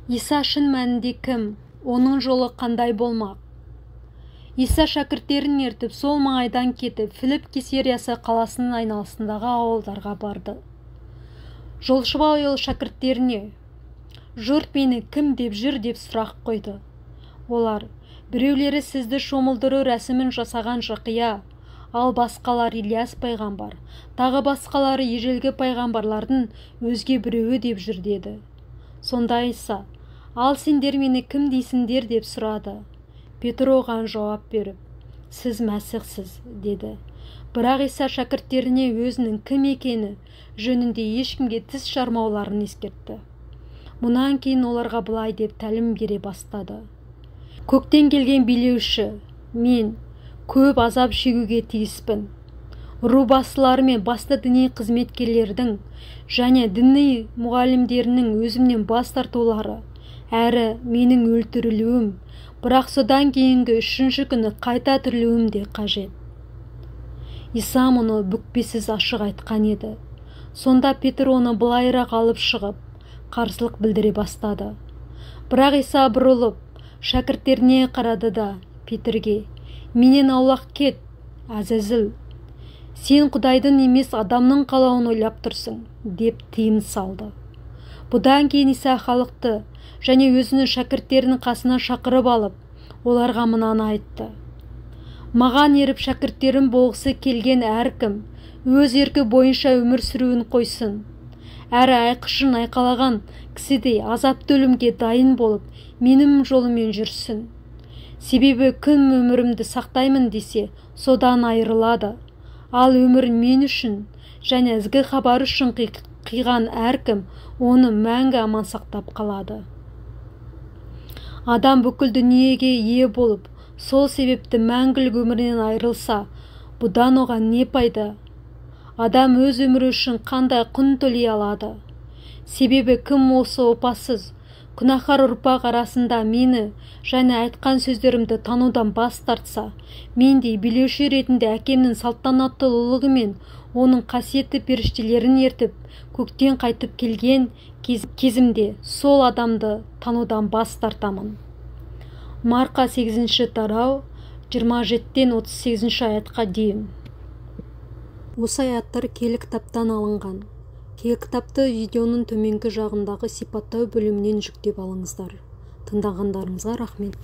Иса шын мәнінде кім? Оның жолы қандай болмақ? Иса шәкірттерін ертіп, сол маңайдан кетіп, Филипп Кесариясы қаласының айналасындағы ауылдарға барды. Жолшыбай ол шәкірттеріне: «Жұрт мені кім деп жүр?» деп сұрақ қойды. Олар: «Біреулері сізді шомылдыру рәсімін жасаған Жақия, ал басқалар Ильяс пайғамбар, тағы басқалары ежелгі пайғамбарлардың өзге біреуі деп жүр», деді. Сонда Иса: «Ал сендер мені кім дейсіңдер?» деп сұрады. Петр оған жауап беріп: «Сіз Мәсіхсіз», деді. Бірақ Иса шәкірттеріне өзінің кім екені жөнінде ешкімге тіс жармауларын ескертті. Мұнан кейін оларға былай деп тәлім бере бастады: «Көктен келген билеуші мен көп азап шегуге тиіспін. Ру басылары мен басты діни қызметкерлердің және діни мұғалімдерінің өзімнен бас тартулары, әрі менің өлтірілуім, бірақ содан кейінгі үшінші күні қайта тірілуім де қажет». Иса мұны бүкпесіз ашық айтқан еді. Сонда Петр оны былайырақ алып шығып, қарсылық білдіре бастады. Бірақ Иса бұрылып, шәкірттеріне қарады да, Петрге: «Менен аулақ кет, әзәзіл! Сен Құдайдың емес, адамның қалауын ойлап тұрсың», деп тыйым салды. Бұдан кейін Иса халықты және өзінің шәкірттерін қасына шақырып алып, оларға мынаны айтты: «Маған еріп, шәкірттерім болғысы келген әркім өз еркі бойынша өмір сүруін қойсын, әрі айқышын айқалаған кісідей азапты өлімге дайын болып, менің жолыммен жүрсін. Себебі кім өмірімді сақтаймын десе, содан айырылады, ал өмірін мен үшін және ізгі хабар үшін қиған әркім оны мәңгі аман сақтап қалады. Адам бүкіл дүниеге ие болып, сол себепті мәңгілік өмірінен айырылса, бұдан оған не пайда? Адам өз өмірі үшін қандай құн төлей алады? Себебі кім осы опасыз, күнәһар ұрпақ арасында мені және айтқан сөздерімді танудан бас тартса, мен де билеуші ретінде Әкемнің салтанатты ұлылығымен оның қасиетті періштелерін ертіп, көктен қайтып келген кезімде сол адамды танудан бас тартамын». Марқа 8 тарау, 27-тен 38 аятқа дейін. Осы аяттар киелі кітаптан алынған. Киелі кітапты видеоның төменгі жағындағы сипаттау бөлімінен жүктеп алыңыздар. Тыңдағандарыңызға рахмет.